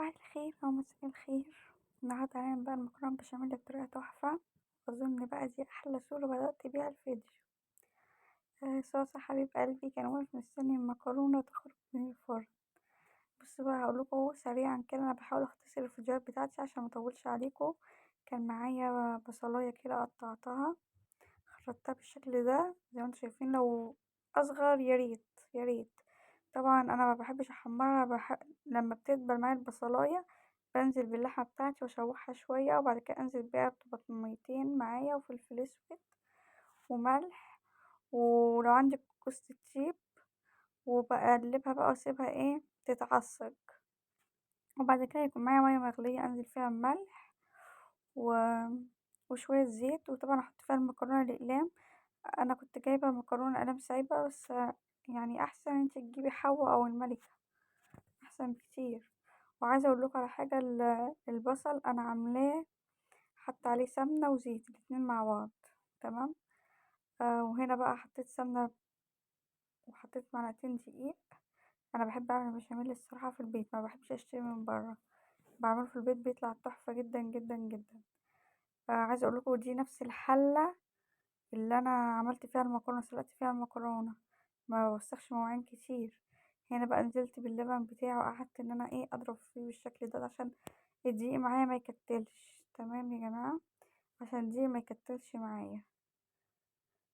صباح الخير أو مساء الخير. النهاردة هنعمل بقى المكرونة بالبشاميل بطريقة تحفة. أظن بقى دي أحلى صورة بدأت بيها الفيديو. صاصة حبيب قلبي كان واقف مستني المكرونة تخرج من الفرن. بصوا بقى هقولكوا سريعا كده، أنا بحاول أختصر الفيديوهات بتاعتي عشان مطولش عليكم. كان معايا بصلاية كده قطعتها خرطتها بالشكل ده زي ما انتم شايفين، لو أصغر يا ريت يا ريت. طبعا انا ما بحبش احمرها، لما بتدبل معايا البصلايه بنزل باللحمه بتاعتي واشوحها شوية، وبعد كده انزل بيها بطماطميتين معايا وفلفل اسود وملح، ولو عندك جوز الطيب، وبقلبها بقى واسيبها ايه تتعصج. وبعد كده يكون معايا مية مغليه انزل فيها الملح وشوية زيت، وطبعا احط فيها المكرونه الاقلام. انا كنت جايبه مكرونه اقلام سايبه، بس يعني احسن انت تجيبي حوا او الملكة احسن بكتير. وعايزه اقول لكم على حاجة، البصل انا عاملاه حط عليه سمنه وزيت الاتنين مع بعض، تمام. وهنا بقى حطيت سمنه وحطيت معلقتين دقيق. انا بحب اعمل بشاميل الصراحة في البيت، ما بحبش اشتري من بره، بعمله في البيت بيطلع تحفة جدا جدا جدا. عايزه اقول لكم دي نفس الحلة اللي انا عملت فيها المكرونه، سلقت فيها المكرونه، ما بوسخش مواعين كتير. هنا بقى نزلت باللبن بتاعه وقعدت ان انا ايه اضرب فيه بالشكل ده عشان الدقيق معايا ما يكتلش، تمام يا جماعة، عشان الدقيق ما يكتلش معايا.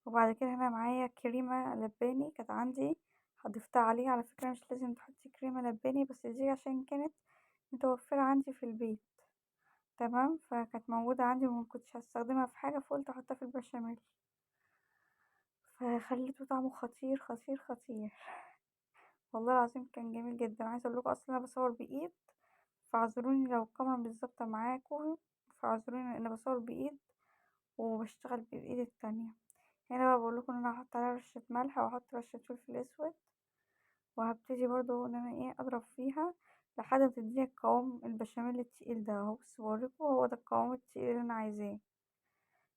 وبعد كده هنا معايا كريمة لباني كانت عندي هضفتها عليها. على فكرة مش لازم تحطي كريمة لباني، بس دي عشان كانت متوفرة عندي في البيت، تمام، فكانت موجودة عندي وما كنتش هستخدمها في حاجة، فقلت احطها في البشاميل، فخليته طعمه خطير خطير خطير والله العظيم، كان جميل جدا. عايزه اقول لكم اصلا انا بصور بايد، فاعذروني لو الكاميرا مش ظابطة معاكم، فاعذروني لان بصور بايد وبشتغل بالايد التانية. هنا بقى بقول لكم ان انا هحط عليها رشه ملح واحط رشه فلفل اسود، وهبتدي برضو ان انا ايه اضرب فيها لحد ما تديني القوام البشاميل التقيل ده اهو. بس بوريكم هو ده القوام التقيل اللي انا عايزاه.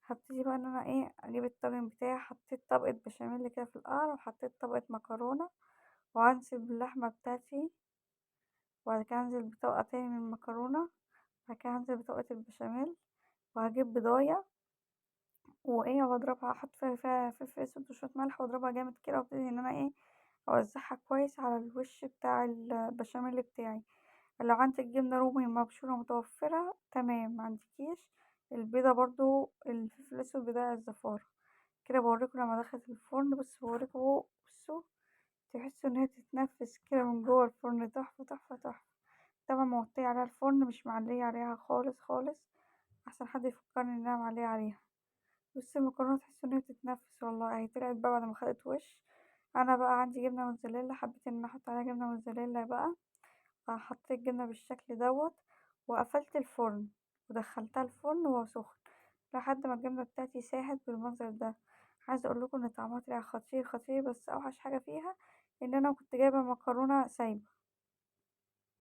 هبتدي بقى ان انا ايه اجيب الطاجن بتاعي. حطيت طبقه بشاميل كده في القعر، وحطيت طبقه مكرونه، وهنزل باللحمه بتاعتي، وبعد كده هنزل بطبقه تاني من المكرونه، بعد كده هنزل بطبقه البشاميل، وهجيب بضايه وايه واضربها، احط فيها فلفل اسود وشوية ملح واضربها جامد كده، وابتدي ان انا ايه اوزعها كويس على الوش بتاع البشاميل بتاعي. لو عندك جبنه رومي مبشوره متوفرة تمام، ما عندكيش البيضة برضو الفلفل الاسود بتاع الزفاره كده. بوريكم لما دخلت الفرن، بس بوريكم بصوا تحسوا ان هي تتنفس كده من جوه الفرن، تحفة تحفة تحفة. طبعا موطيه عليها الفرن، مش معليه عليها خالص خالص، احسن حد يفكرني ان انا معليه عليها. بصي المكرونه تحسوا ان هي بتتنفس والله، اهي طلعت بقى بعد ما خدت وش. انا بقى عندي جبنه موتزاريلا، حبيت ان انا احط عليها جبنه موتزاريلا بقى، حطيت الجبنة بالشكل دوت، وقفلت الفرن ودخلتها الفرن وهو سخن لحد ما الجبنة بتاعتي ساحت بالمنظر ده. عايزه اقول لكم ان طعمها طلع خطير خطير، بس اوحش حاجة فيها ان انا كنت جايبه مكرونه سايبه.